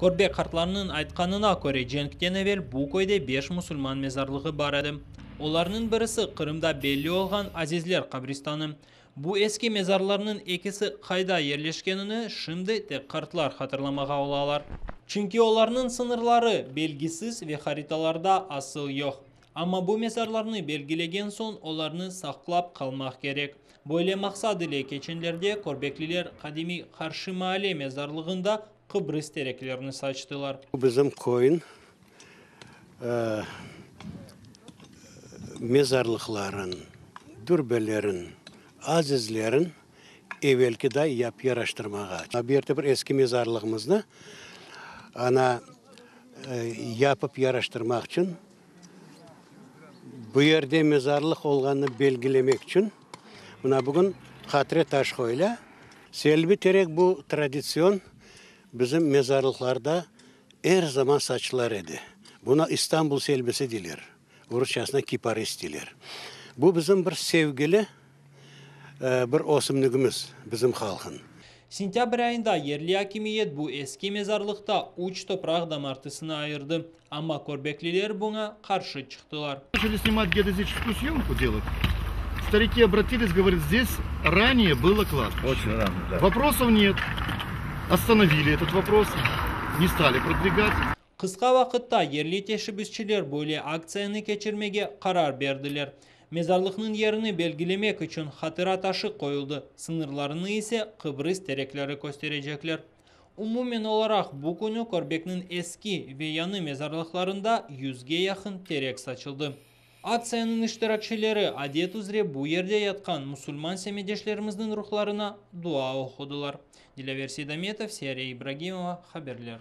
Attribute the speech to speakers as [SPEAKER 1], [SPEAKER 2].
[SPEAKER 1] Körbek qartlarınıñ aytqanına köre, cenkten evel bu köyde beş musulman mezarlığı bar edi. Olarnıñ birisi Qırımda belli olğan Azizler qabristanı. Bu eski mezarlarnıñ ekisi qayda yerleşkenini şimdi tek qartlar hatırlamağa olalar. Çünki olarnıñ sıñırları belgisiz ve haritalarda asıl yoq. Amma bu mezarlarnı belgilegen soñ olarnı saqlap qalmaq kerek. Böyle maqsad ile keçenlerde körbekliler qadimiy Qarşı maale mezarlığında Qıbrız tereklerini saçtılar.
[SPEAKER 2] Bu bizim köyün mezarlıqların, dürbelerin, azizlerin evelkiday yap yaraştırmağa. Bu yerde bir eski mezarlığımıznı ana yapıp yaraştırmaq içün, bu yerde mezarlıq olğanını belgilemek içün mına bugün hatire taş qoyula. Selbi terek bu traditsion bizim mezarlıqlarda er zaman saçılar edi. Buna İstanbul selbisi deyler, rusçasına kiparis deyler. Bu bizim bir sevgili bir ösümligimiz bizim halqın.
[SPEAKER 1] Sentâbr ayında yerli akimiyet bu eski mezarlıqta üç topraq damartısını ayırdı, amma körbekliler buña qarşı çıqtılar.
[SPEAKER 3] Начали снимать геодезическую съемку делать. Старики обратились, говорят, здесь ранее было кладбище.
[SPEAKER 4] Очень рано, да.
[SPEAKER 3] Вопросов нет. Остановили этот вопрос, не стали продвигать.
[SPEAKER 1] Qısqa vaqıtta yerli teşebbüsçiler böyle aktsiyanı keçirmege qarar berdiler. Mezarlıqnıñ yerini belgilemek içün hatıra taşı qoyuldı, sıñırlarını ise Qıbrız terekleri kösterecekler. Umumen olaraq, bu künü Körbekniñ eski ve yañı mezarlıqlarında yüzge yaqın terek saçıldı. Aktsiyanıñ iştirakçileri adet üzre bu yerde yatqan musulman semetdeşlerimizniñ ruhlarına dua oqudılar. Dilâver Seydametov, Siyare İbragimova, haberler.